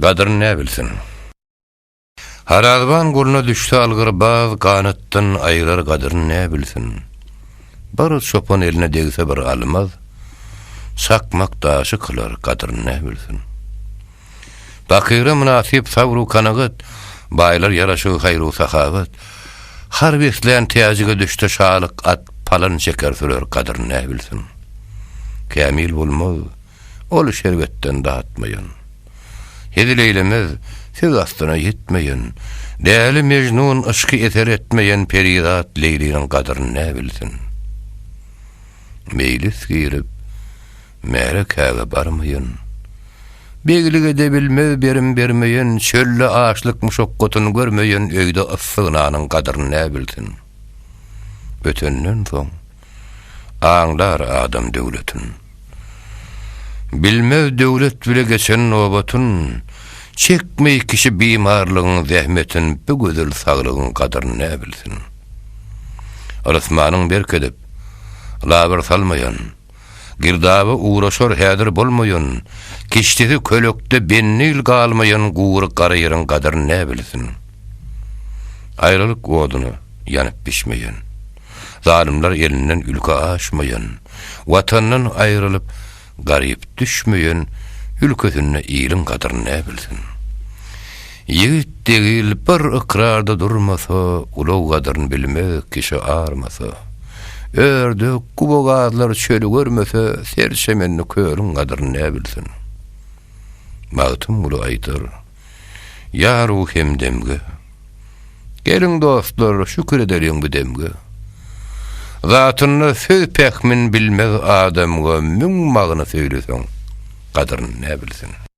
Gadyryn nä bilsin. Harazban guluna düşse algyr baz Ganatdan aýyrar gadyryn nä bilsin. Bir çopan eline degse bir almaz, Çakmak daşy kylar gadyryn nä bilsin. Pakyra mynasyp sabr-u kanagat, Baýlar ýaraşygy haýr-u sahawat. Har beslän täjige düşse şalyk at, Palan çeker sürer gadyryn nä bilsin. Kämil bolmaz, Ol şerbetden datmaýan. Hezil eýlemez, söz astyna ýetmeýen, Däli Mejnun yşky eser etmeýen Perizat Leýliniň gadyryn nä bilsin. Meýlis girip, märekäge barmaýan, Beglik edebilmez berim bermeýen, Çölde açlyk muşakgatyny görmeýen Öýde yssy nanyň gadyryn nä bilsin. Ötenden soň, Aňlar adam döwletin. Bilmez döwlet bile geçen nobatyn, Çekmeý kişi bimarlygyň zähmetin Bu gözel saglygyň gadyryn nä bilsin. Rysmanyň berk edip, labyr salmaýan, Girdaba ugraşar häzir bolmaýan, Kişdesi kölekde bendil galmaýan Gury gara ýeriň gadyryn nä bilsin. Aýralyk oduna ýanyp bişmeýän. Zalymlar elinden ülke aşmaýan, Watandan aýrylyp, garyp düşmeýän Ülkesinde iliň gadyryn näbilsin. Ýigit degil bir ykrarda durmasa, Ulag gadyryn bilmez kişi armasa. Ördek, guba gazlar çöli görmese, Ser çemenli kölüň gadyryn näbilsin. Magtymguly aýdar. Ýar-u hemdemge. Geliň dostlar, şükür edeliň bu demge. Zatynda söz pähmin bilmez adamga müň magny söýleseň, gadyryn näbilsin.